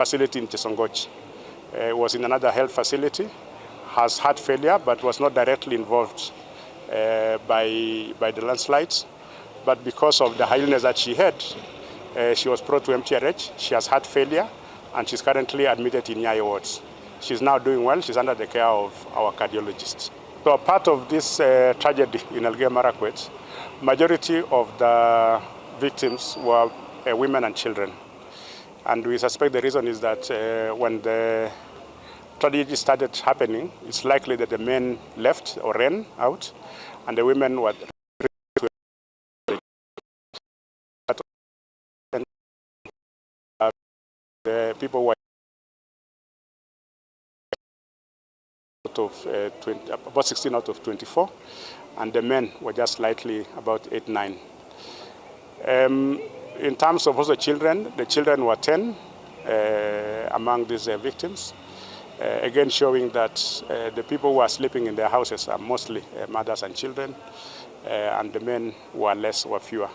Facility in Chesongoch. Was in another health facility, has heart failure, but was not directly involved by the landslides. But because of the illness that she had, she was brought to MTRH. She has heart failure, and she's currently admitted in Nyayo wards. She's now doing well. She's under the care of our cardiologists. So part of this tragedy in Elgeyo Marakwet, majority of the victims were women and children. And we suspect the reason is that when the tragedy started happening, it's likely that the men left or ran out, and the women were the people were out of 20, about 16 out of 24, and the men were just slightly about 8, 9. In terms of also children, the children were 10 among these victims. Again, showing that the people who are sleeping in their houses are mostly mothers and children, and the men were less, were fewer.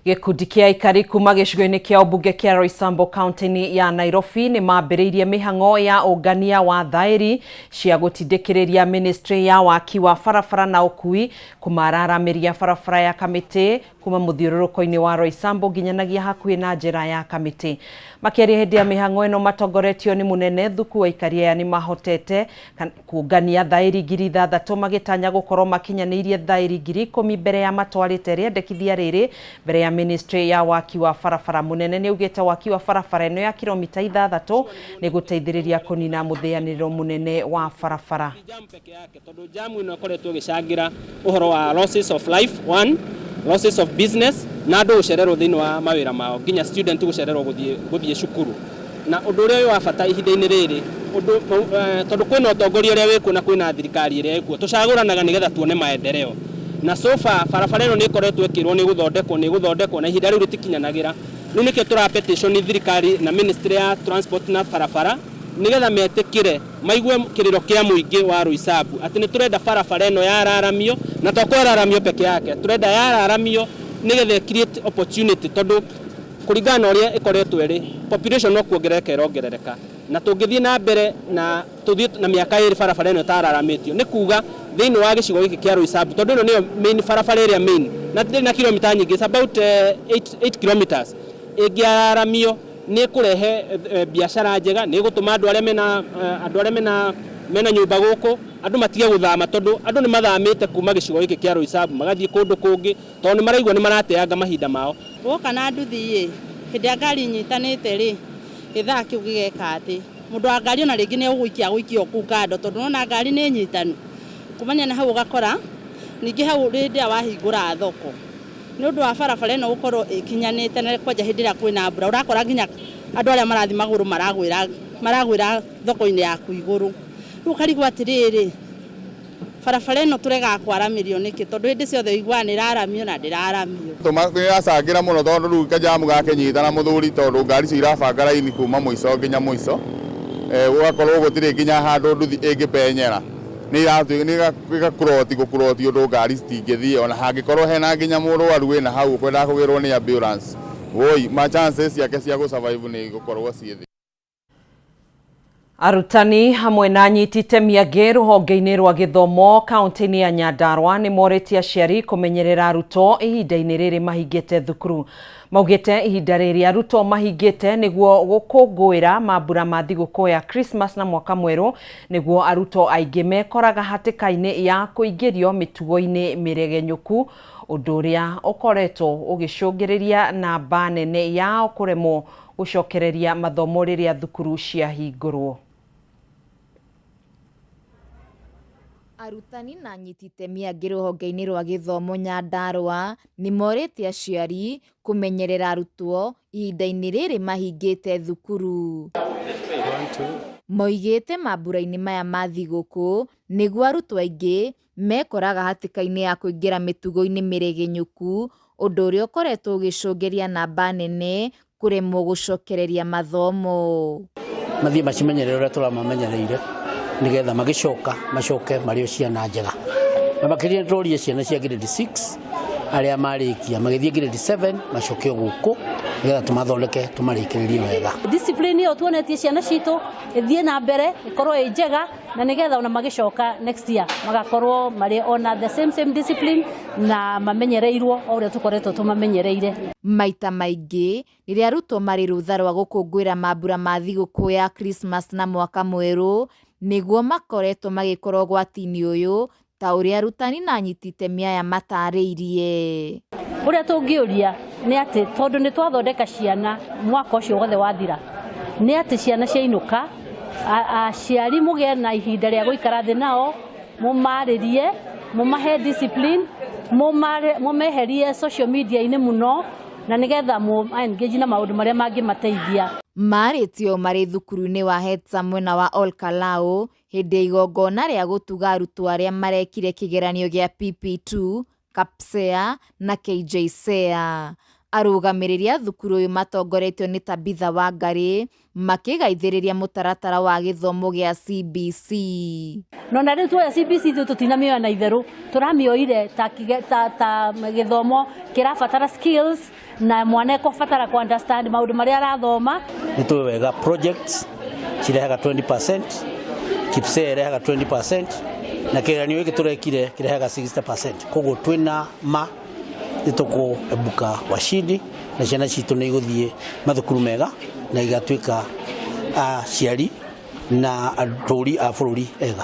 Gĩkundi kĩa aikari kuma gĩcigo-inĩ kĩa ũmbunge kĩa Roysambu kaunti-inĩ ya Nairobi nĩ mambĩrĩirie mĩhang'o ya ũngania wa thaĩri cia gũtindĩkĩrĩria ministry ya waki wa barabara na ũkui kũmararamĩria barabara ya Kamĩtĩ kuma mũthiũrũrũko-inĩ wa Roysambu nginyanagia hakuhĩ na njĩra ya Kamĩtĩ. Makĩaria hĩndĩ ya mĩhang'o ĩno matongoretio nĩ mũnene thuku, aikari aya nĩ mahotete kũngania thaĩri 6,000, magĩtanya gũkorwo makinyanĩirie thaĩri 10,000 mbere ya matwarĩte rĩendekithia rĩrĩ mbere ya ministry ya waki wa barabara. Mũnene nĩ augĩte waki wa barabara ĩno ya kilomita 6 nĩ gũteithĩrĩria kũnina mũthĩanĩrĩro mũnene wa barabara. Jam peke yake, tondu jamu ĩno ĩkoretwo ĩgĩcangĩra ũhoro wa losses of life, one, losses of business, na andũ gũcererwo thĩinĩ wa mawĩra mao, nginya student gũcererwo gũthiĩ cukuru. Na ũndũ ũrĩa wĩ wa bata ihinda-inĩ rĩrĩ, ũndũ tondũ kwĩna ũtongoria ũrĩa wĩkuo na kwĩna thirikari ĩrĩa ĩkuo, tũcagũranaga nĩgetha tuone maendeleo, na so far barabara ĩno nĩ ĩkoretwo ĩkĩrwo nĩ gũthondekwo, nĩ gũthondekwo, na ihinda rĩu rĩtikinyanagĩra. Rĩu nĩkĩo tũra petition thirikari na ministry ya transport na barabara, nĩgetha metĩkĩre maigue kĩrĩro kĩa mũingĩ wa Roysambu atĩ nĩ tũrenda barabara ĩno yararamio, na to kwararamio peke yake, tũrenda yararamio nĩgetha create opportunity, tondũ kũringana na ũrĩa ĩkoretwo ĩrĩ, population no kuongerereka ĩrongerereka, na tũngĩthiĩ na mbere na tũthiĩ na mĩaka 2 barabara ĩno ĩtararamĩtio, nĩ kuga thĩinĩ wa gĩcigo gĩkĩ kĩa Roysambu, tondũ ĩno nĩyo main barabara ĩrĩa main na ndĩrĩ na kilomita nyingĩ, it's about 8 kilometers, ĩngĩararamio nĩ ĩkũrehe biacara njega, nĩ ĩgũtũma andũ arĩa mena nyũmba gũkũ, andũ matige gũthama, tondũ andũ nĩ mathamĩte kuma gĩcigo gĩkĩ kĩa Roysambu magathiĩ kũndũ kũngĩ, tondũ nĩ maraigua nĩ marateanga mahinda mao. Woka na nduthi ĩ, hĩndĩ ya ngari inyitanĩte rĩ, gĩthaa kĩu gĩgeka atĩ mũndũ wa ngari ona rĩngĩ nĩ egũgũikia gũikia kũu kando, tondũ nona ngari nĩ nyitanu kumania na hau. Ũgakora ningĩ hau hĩndĩ ĩrĩa wahingũra thoko, nĩ ũndũ wa barabara ĩno gũkorwo ĩkinyanĩte, na kwanja hĩndĩ ĩrĩa kwĩna mbura, ũrakora nginya andũ arĩa marathiĩ magũrũ maragwĩra thoko-inĩ yaku igũrũ. Rĩu ũkarigwo atĩrĩrĩ, barabara ĩno tũregaga kwaramĩrio nĩkĩ? Tondũ hĩndĩ ciothe ũiguaga nĩ ĩraramio na ndĩraramio. Nĩracangĩra mũno, tondũ rĩu kajamu gakĩnyitana mũthuri, tondũ ngari icio irabanga raini kuma mũico nginya mũico, gũgakorwo gũtirĩ nginya handũ nduthi ĩngĩpenyera, nĩ ĩgakuroti gũkuroti ũndũ ngari citingĩthiĩ, ona hangĩkorwo hena nginya mũrwaru wĩna hau ũkwendaga kũgĩrwo nĩ ambulance, woi, ma chances ciake cia gũ survive nĩ gũkorwo ciĩ thĩ. Arutani hamwe na anyiti itemi angĩ rũhonge-inĩ rwa gĩthomo kaunti-inĩ ya Nyandarua nĩ morĩtie aciari kũmenyerera arutwo ihinda-inĩ rĩrĩ mahingĩte thukuru. Maugĩte ihinda rĩrĩ arutwo mahingĩte nĩguo gũkũngũĩra mambura ma thigũkũ ya Christmas na mwaka mwerũ, nĩguo arutwo aingĩ mekoraga hatĩka-inĩ ya kũingĩrio mĩtugo-inĩ mĩregenyũku, ũndũ ũrĩa ũkoretwo ũgĩcũngĩrĩria namba nene yao kũremwo gũcokereria mathomo rĩrĩa thukuru ciahingũrwo. Arutani na anyiti itemi angĩ rũhonge-inĩ rwa gĩthomo Nyandarua nĩ morĩtie aciari kũmenyerera arutwo ihinda-inĩ rĩrĩ mahingĩte thukuru. Moigĩte mambura-inĩ maya ma thigũkũ nĩguo arutwo aingĩ mekoraga hatĩka-inĩ ya kũingĩra mĩtugo-inĩ mĩregenyũku, ũndũ ũrĩa ũkoretwo ũgĩcũngĩria namba nene kũremwo gũcokereria mathomo. Mathiĩ macimenyerere ũrĩa tũramamenyereire, nĩgetha magĩcoka macoke marĩ o ciana njega, na makĩria nĩtũrorie ciana cia grade 6. Arĩa marĩkia magĩthiĩ grade 7 macokio gũkũ nĩgetha tũmathondeke tũmarĩkĩrĩrie wega. Discipline ĩyo tuonetie ciana citũ ĩthiĩ na mbere ĩkorwo ĩ njega na nĩgetha ona magĩcoka next year magakorwo marĩ ona the same same discipline na mamenyereirwo o ũrĩa tũkoretwo tũmamenyereire. Maita maingĩ rĩrĩa arutwo marĩ rũtha rwa gũkũngũĩra mambura ma thigũkũ ya Krismas na mwaka mwerũ nĩguo makoretwo magĩkorwo ũgwati-inĩ ũyũ ta ũrĩa arutani na anyiti itemi aya matarĩirie. Ũrĩa tũngĩũria nĩ atĩ tondũ nĩ twathondeka ciana mwaka ũcio wothe wathira, nĩ atĩ ciana ciainũka aciari mũgĩe na ihinda rĩa gũikara thĩ nao, mũmarĩrie, mũmahe discipline, mũmeherie social media-inĩ mũno na nĩgetha mũ engage na maũndũ marĩa mangĩmateithia. Marĩtio marĩ thukuru-inĩ wa Hetsa mwena wa Ol Kalou hĩndĩ ya igongona rĩa gũtuga arutwo arĩa marekire kĩgeranio gĩa PP2, KPSEA na KJSEA. Arũgamĩrĩri a thukuru ũyũ matongoretio nĩ Tabitha Wangari makĩgaithĩrĩria mũtaratara wa gĩthomo gĩa CBC. No na rĩu tuoya CBC ithuĩ tũtinamĩoya na itherũ, tũramĩoire ta, ta, ta gĩthomo kĩrabatara skills na mwana ekũbatara ku understand maũndũ marĩa arathoma. Nĩ tũĩ wega projects cirehaga 20%, KPSEA ĩrehaga 20% na kĩgeranio gĩkĩ tũrekire kĩrehaga 60%. Koguo twĩna ma nĩ tũkũebuka washindi na ciana citũ nĩ igũthiĩ mathukuru mega na igatuĩka aciari na atũri a bũrũri ega.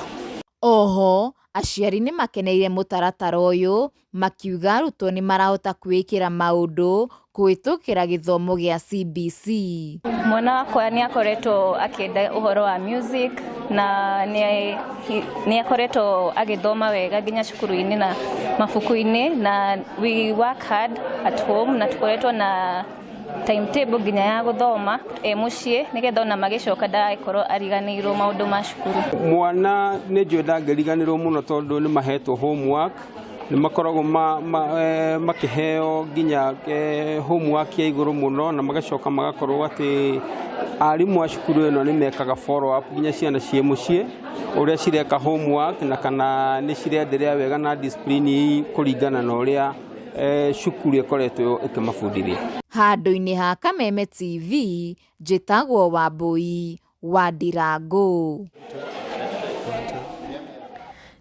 Oho aciari nĩ makeneire mũtaratara ũyũ makiuga arutwo nĩ marahota kwĩĩkĩra maũndũ kũhĩtũkĩra gĩthomo gĩa CBC. Mwana wakwa nĩ akoretwo akĩenda ũhoro wa music na nĩ akoretwo agĩthoma wega nginya cukuru-inĩ na mabuku-inĩ, na we work hard at home na tũkoretwo na timetable nginya ya gũthoma e mũciĩ nĩgetha ona magĩcoka ndagakorwo ariganĩirwo maũndũ ma cukuru. Mwana nĩ njũĩ ndangĩriganĩrwo mũno tondũ nĩ mahetwo homework, nĩ makoragwo makĩheo nginya homework ya igũrũ mũno, na magacoka magakorwo atĩ arimũ a cukuru ĩno nĩ mekaga follow up nginya ciana ciĩ mũciĩ ũrĩa cireka homework na kana nĩ cirenderea wega na discipline kũringana na ũrĩa cukuru ĩkoretwo ĩkĩmabundithia. Handũ-inĩ ha Kameme TV, njĩtagwo Wambui wa Ndirangu.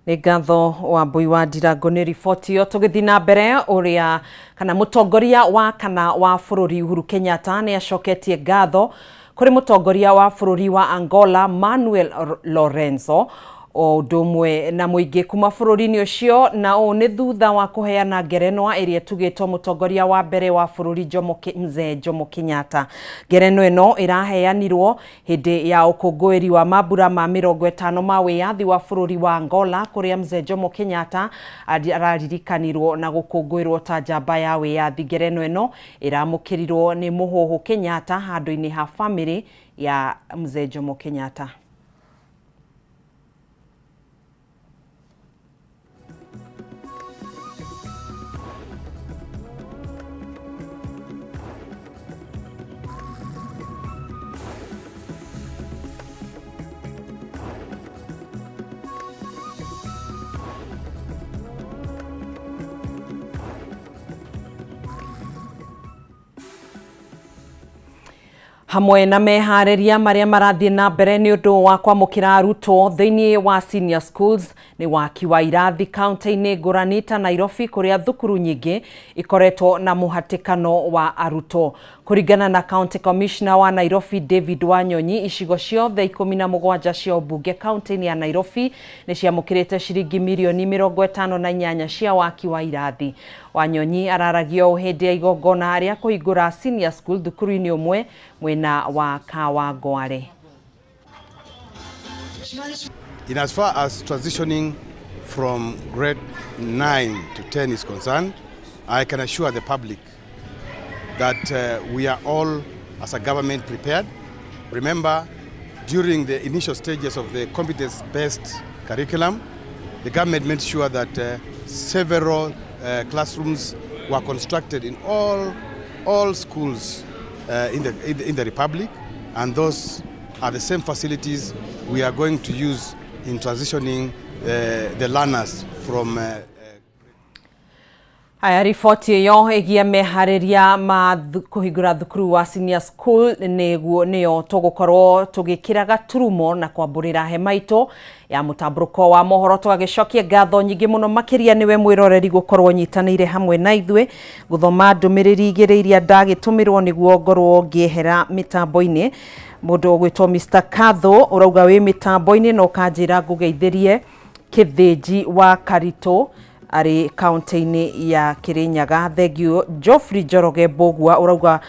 Nĩ ngatho Wambui wa Ndirangu nĩ riboti ĩyo. Tũgĩthiĩ na mbere, ũrĩa kana mũtongoria wa kana wa bũrũri Uhuru Kenyatta nĩ acoketie ngatho kũrĩ mũtongoria wa bũrũri wa Angola Manuel Lorenzo o ũndũ ũmwe na mũingĩ kuma bũrũri-inĩ ũcio, na ũũ nĩ thutha wa kũheana ngerenwa ĩrĩa ĩtugĩtwo mũtongoria wa mbere wa bũrũri Mzee Jomo Kenyatta. Ngerenwa ĩno ĩraheanirwo hĩndĩ ya ũkũngũĩri wa mambura ma 50 ma wĩyathi wa bũrũri wa Angola, kũrĩa Mzee Jomo Kenyatta araririkanirwo na gũkũngũĩrwo ta njamba ya wĩyathi. Ngerenwa ĩno ĩramũkĩrirwo nĩ Mũhũhũ Kenyatta handũ-inĩ ha bamĩrĩ ya Mzee Jomo Kenyatta. Hamwe na meharĩria marĩa marathiĩ na mbere nĩ ũndũ wa kwamũkĩra arutwo thĩinĩ wa senior schools nĩ waki wa irathi kaunti-inĩ ngũrani ta Nairobi, kũrĩa thukuru nyingĩ ikoretwo na mũhatĩkano wa arutwo. Kũringana na County Commissioner wa Nairobi David Wanyonyi, icigo ciothe 17 cia ũmbunge kaunti-inĩ ya Nairobi nĩ ciamũkĩrĩte ciringi mirioni 58 cia waki wa irathi. Wanyonyi araragia ũũ hĩndĩ ya igongona rĩa kũhingũra senior school thukuru-inĩ ũmwe mwena wa Kawangware. In as far as transitioning from grade 9 to 10 is concerned, I can assure the public that we are all, as a government, prepared. Remember, during the initial stages of the competence-based curriculum, the government made sure that several classrooms were constructed in all schools in the Republic, and those are the same facilities we are going to use in transitioning the learners from. Haya, riboti ĩyo ĩgiĩ meharĩria ma kũhingũra thukuru wa senior school nĩguo nĩyo tũgũkorwo tũgĩkĩra gaturumo na kwambũrĩra hema itũ ya mũtambũrũko wa mohoro. Tũgagĩcokia ngatho nyingĩ mũno makĩria nĩwe mwĩroreri gũkorwo nyitanĩire hamwe na ithuĩ gũthoma ndũmĩrĩri igĩrĩ iria ndagĩtũmĩrwo nĩguo ngorwo ngĩehera mĩtambo-inĩ. Mũndũ ũgwĩtwo Mr Katho ũrauga wĩ mĩtambo-inĩ na ũkanjĩra ngũgeithĩrie Kĩthĩnji wa Karitũ arĩ kaunti-inĩ ya Kirinyaga. Thengiũ. Geoffrey Njoroge Mbũgua ũrauga